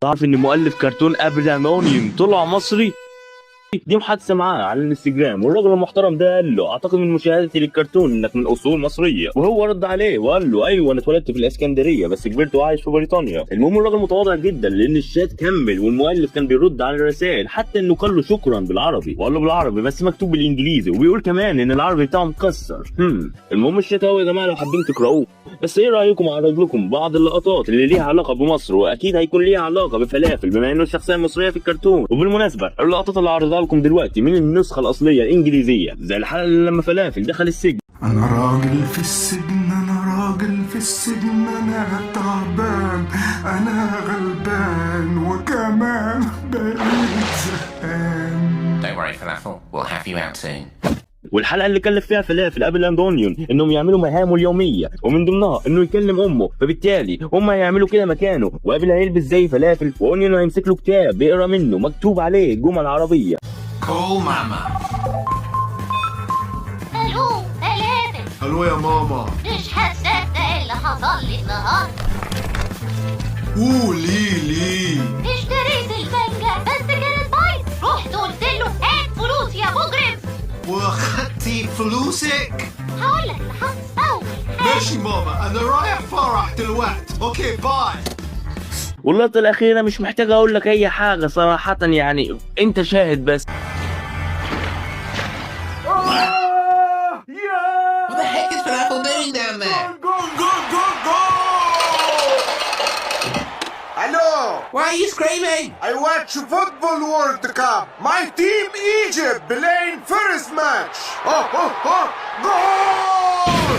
تعرف ان مؤلف كرتون Apple and Onion طلع مصري؟ دي محادثة معاه على الانستجرام، والراجل المحترم ده قال له: اعتقد من مشاهدتي للكرتون انك من اصول مصريه. وهو رد عليه وقال له: ايوه، انا اتولدت في الاسكندرية بس كبرت وعايش في بريطانيا. المهم الراجل متواضع جدا، لان الشات كمل والمؤلف كان بيرد على الرسائل، حتى انه قال له شكرا بالعربي، وقال له بالعربي بس مكتوب بالانجليزي، وبيقول كمان ان العربي بتاعه مكسر. المهم الشات اهو يا جماعة لو حابين تقراوه. بس ايه رايكم اعرض لكم بعض اللقطات اللي ليها علاقة بمصر، واكيد هيكون ليها علاقة بفلافل بما انه الشخصية المصرية في الكرتون؟ وبالمناسبة اللقطات اللي عرضها لكم دلوقتي من النسخة الاصلية الانجليزيه، زي الحلقة اللي لما فلافل دخل السجن. أنا راجل في السجن، أنا راجل في السجن، أنا تعبان، أنا غلبان، وكمان بقيت زهقان. Don't worry, Falafel. We'll have you out soon. والحلقة اللي كلف فيها فلافل Apple and Onion انهم يعملوا مهامه اليوميه، ومن ضمنها انه يكلم امه، فبالتالي هم هيعملوا كده مكانه، و Apple هيلبس زي فلافل و Onion هيمسك له كتاب بيقرا منه مكتوب عليه جمل عربيه. Call Mama. الو فلافل. ألو يا ماما. مش هتصدق اللي حصل لي النهارده. قولي لي. اشتريت البنجة بس كانت بايظ، رحت قلت له: هات فلوس يا مجرم. واخدتي فلوسك؟ هقول لك اللي حصل اول حاجه. ماشي ماما، أنا رايح فرح دلوقتي، okay، bye. واللقطه الاخيرة مش محتاج اقول لك اي حاجة صراحه، يعني انت شاهد بس. What the heck is Falafel doing down there? Go go go go! Hello! Why are you screaming? I watch Football World Cup. My team Egypt playing first match. Oh, oh, oh! Goal!